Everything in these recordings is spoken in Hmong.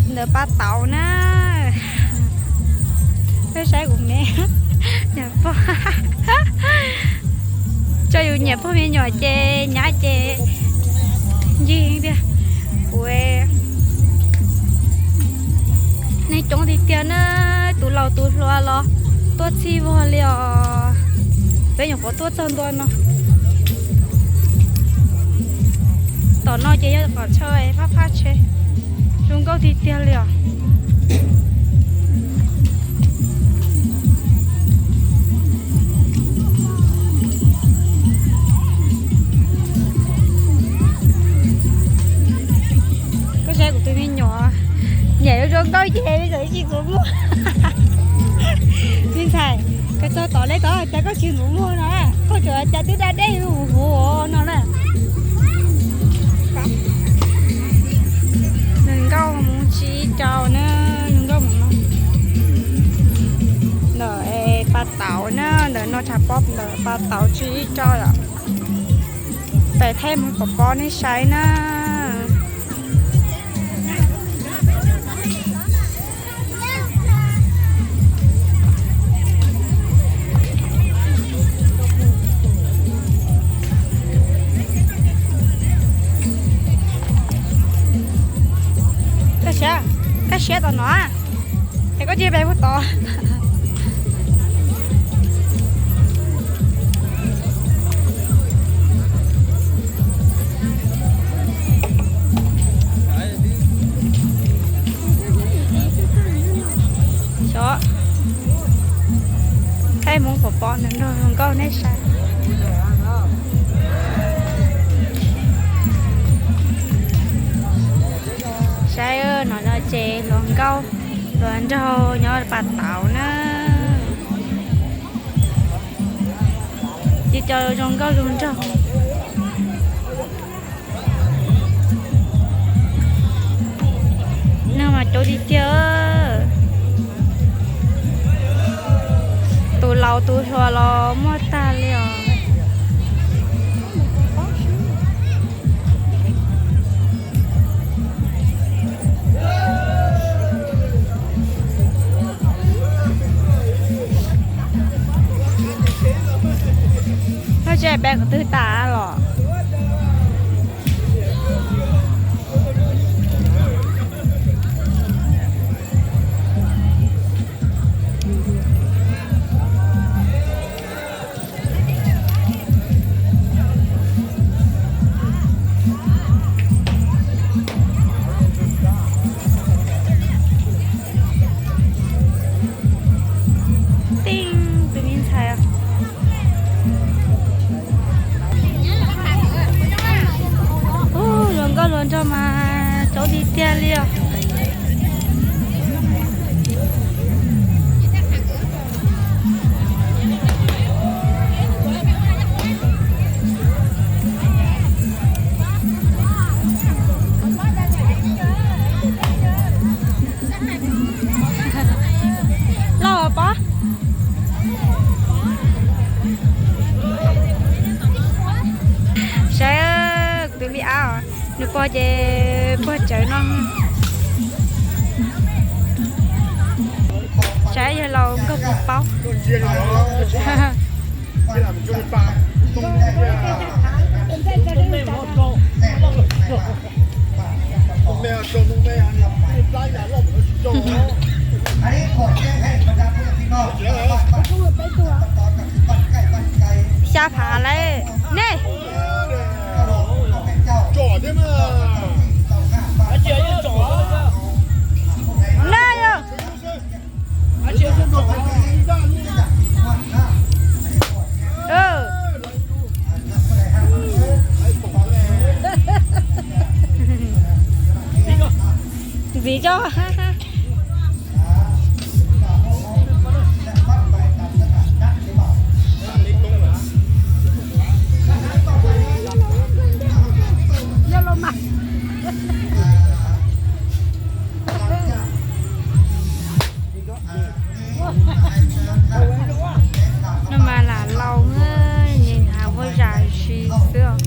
Ntawm Paj Tauv na. Peb saib kuv me niam pog. Tso yus nyiam pog me nyuam ces nyab ces ncig tiag. Kuv neeg coob tiag tiag na, tus laus tus hluas los tuaj txhij vog li os. Peb nyuam qhuav tuaj txog ntua no. Tom no ces yog qhov chaw phab phab tsheb, zoo nkauj tiag tiag li os. Koj saib kuv tus me nyuam, nyiam zoo nkauj ces tsis txuas muag. Me ntxhais, koj txog tom lej tod cas koj tsis txuas muag no, koj tseem cas twb da dej huv huv no na. Nws nkauj mus tsis tau na, nws nkauj mus no. Ntawm Paj Tauv na, ntawm no tshav pob ntawm Paj Tauv tsis tau yom. Pem thaij mus pom pom nej saib na. Kaj siab, kaj siab tom no, es koj cia pem puag tod. Xyov, thaij mus pom pom nws nrog hluas nkauj nej saib. Saib no ces hluas nkauj hluas nraug nyob Paj Tauv na. Ces cov zoo nkauj zoo nraug. Neeg mas coob tiag tiag. Tus laus tus hluas los muaj tag li os. Koj tsis pem qhov twg tas los? Tij, tus me ntxhais. Ub, hluas nkauj hluas nraug mas coob tiag tiag li os. Lauj, pov, saib kuv tus me ab, nws pog ces puag tsawv no. Saib yawg laus nkauj puas paub. Xya phav lawm ne. Na yog. Ntxiv coj. No mas lam laus, nyias hnav ua zam zi xwb os.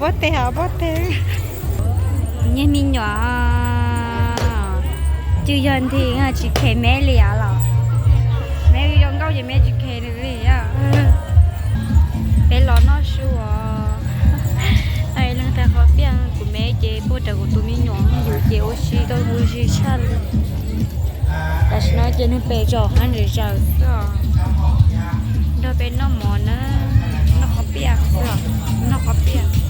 Pob teg os, pob teg. Nyiag me nyuam. Cws yog nthi tsis khes me li os los. Me zoo nkauj ces me tsis khes nws li os. Peb los noj su os. Leej twg qhov piaj, kuv me ces puag rawv kuv tus me nyuam yus ces ua si tau ua si tshaj li. Tam sim no ces nws pes tau hab ntsawm zaws xwb os. Nrog peb noj mov na, noj qhov piaj xwb os, noj qhov piaj.